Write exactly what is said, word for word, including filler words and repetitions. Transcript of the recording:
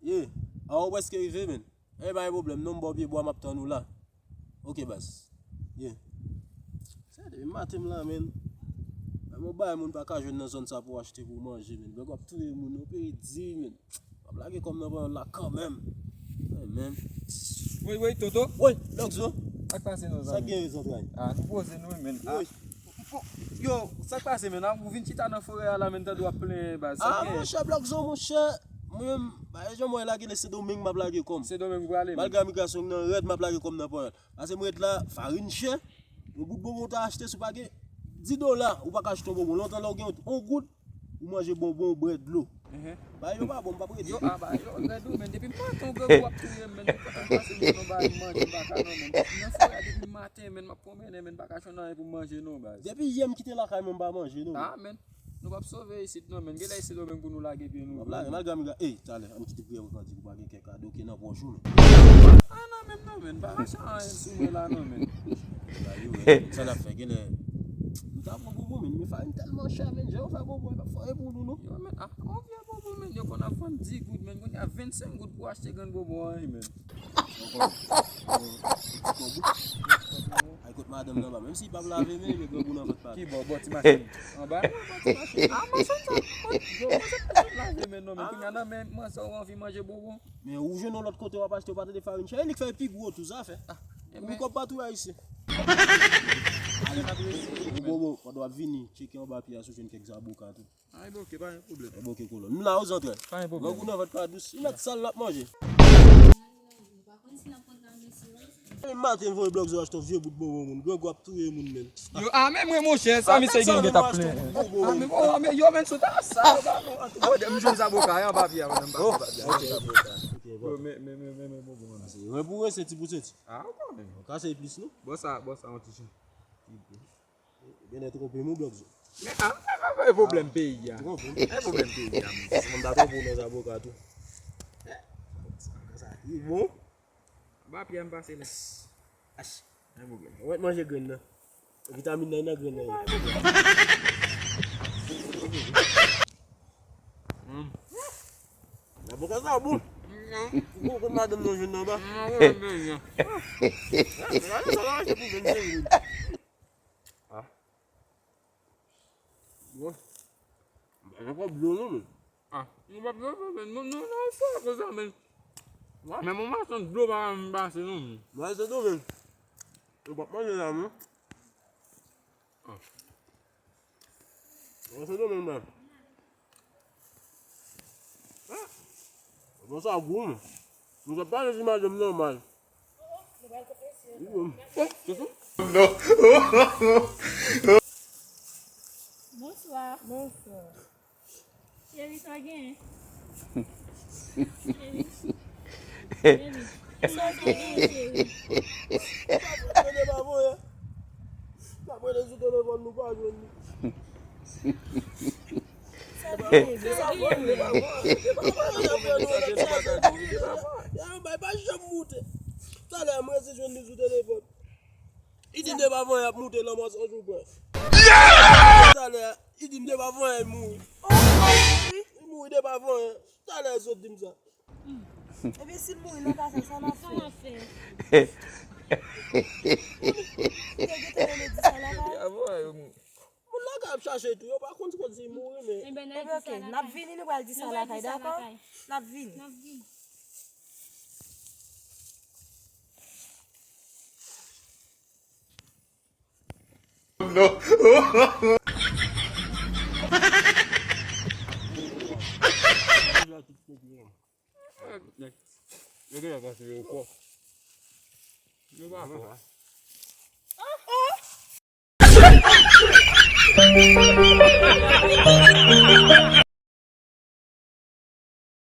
Ye, a ou prèske rive, men. E pa gen pwoblèm, non, m ba w pye bwa, m ap tann ou la. Ok, baz. Ye. Se depi maten m la, men. Mwen bay moun pa ka jwenn nan zòn sa pou achte pou manje, men. Nèg ap touye moun, yon peyi di, men. M ap lage kòm nan panyòl la kanmenm. Wi, men. Woy, woy, Toto. Woy, Lòkzo. Sa k pase non, zanmi? Sa k gen, zantray? Ah, nou poze nou, men. Ah. Woy. Yo, sa k pase, men? Ou vin chita nan forè a la, men, tande w ap plenyen, baz. Sa k gen? Ah, monchè, Lòkzo, monchè. Mwen menm, ba, jan mwen lage, se Sendomeng m ap lage kòm. Sendomeng ou prale, men. Malgre migrasyon nan rèd, m ap lage kòm nan panyòl. Pase m ret la, farin chè. Yon bout bonbon w ta achte, si w pa gen dis dola, ou pa ka achte yon bonbon. Lontan, lè w gen yon goud, ou manje bonbon, ou bwè dlo. Bagay yo pa bon, m p ap rete. Yo, a, bagay yo rèd wi, men. Depi maten, grangou ap touye m, men. Depi maten, m pase m nan bay manje, m pa ka non, men. Nan forè a depi maten, men, m ap pwonmennen, men, m pa ka jwenn anyen pou m manje non, baz. Depi yè m kite lakay mwen, m pa manje non. Ah, men. Nou p ap sove isit non, men. Genlè se Sendomeng pou nou lage pye nou. Malgre migra-, ey, talè, ann kite priyè pou kandil, ou pa gen kèk kado ki nan pòch ou, men. Ah, non, men, non, men. Pa rache anyen sou mwen la, non, men. Sa n ap fè, genlè. Nou ta pran bonbon, men, men farin tèlman chè, men, jan yo fè bonbon, yo p ap fè anyen pou nou, non. Yo, men, ah, on vye bonbon, men, yo konn ap vann dis goud, men, kounye a vennsenk goud pou achte grenn bonbon an, men. Ay, kot madanm nan ba, menm si l p ap lave men, men grangou nan vant pa. Ki bò, bò ti machin? Anba? Wi, bò ti machin. Ah, machin sa, yo, machin sa lave men non, men kounye a nan men, mwen sa ou anvi manje bonbon. Men ou jwenn yon lòt kote w ap achte, w pa tande farin chè, e li k fè pi gwo tou, sa fè. Ah, ou kòb pa tou ayisyen. Ale, n ap eseye. Bon, bon, pandan w ap vini, tcheke anba pye a si w jwenn kèk zaboka tou. Ay, bon, ok, pa gen pwoblèm. Bon, ok, kolòn. M la, ou zantre. Pa gen pwoblèm. Grangou nan vant pa dous. Li mèt sal l ap manje. Depi maten, voye Blòkzo achte yon vye bout bonbon moun. Grangou ap touye moun, men. Yo, ah, men mwen, monchè, sa misye gen, gen t ap plen. Ah, men bon, men yo, men sou ta sa, yo ba nou, an tou, bon, m jwenn zaboka, an papye a, mwen, m pa fè papye a, m jwenn zaboka. Ok, bon. Men, men, men, men, men, bonbon an. Mwen pou mwen, senti pou senti. Ah, ou konnen. Ou kase plis, non? Bon, sa, bon, sa, yon ti jan. Genlè twonpe m wi, Blòkzo. Men, ah, men, men, men, pwoblèm peyi a. Twonpe m. Men pwoblèm peyi a, men. Si m ta twonpe w nan zaboka tou. Sa ki bon. Ba pye m pase la. Ach. Men pwoblèm. Ou mèt manje grenn nan. Vitamin nan nan grenn nan ye. Mm. Zaboka sa bon. Mm. Ou konn madanm nan jwenn nan ba. Mm, wi, men, men. Ah, men gade sa l achte pou vennsenk goud. Ah. Bon. M pa gen kòb dlo non, men. Ah, nou pa dlo, men nou, nou, nou fò konsa, men. Men mwen machann dlo pa m pase non, men. Mwen se tou, men. Ou p ap manje la, men. Ah. Mwen se tou, men, men. Ah. Bon, sa gou, men. Nou t ap pale di madanm nòmal. Non. Bonswa. Bonswa. Cheri, sa gen? Cheri. Cheri. Sa gen, cheri? Tande pa voye. N ap rele sou telefòn nou pa jwenn li. Sa gen, sa gen. Yon bay pa janm moute. Talè m resi jwenn li sou telefòn. Li di m depi avan yè ap moute lan mwansonj ou pran. Talè li di m depi avan yè li mouri. Li mouri depi avan yè. Talè sot di m sa. Ebyen si l mouri nan ka sa, sa n ap fè? Sa n ap fè? Te gentan rele di sa lakay? Moun lakay ap chache tou, yo pa konn kote li mouri, men. Ebyen, n ap di sa lakay. Ebyen, ok, n ap vini, nou pral di sa lakay, dakò? N ap vini. N ap vini. Non. Yo genlè pase yo fò. Yo pa fò.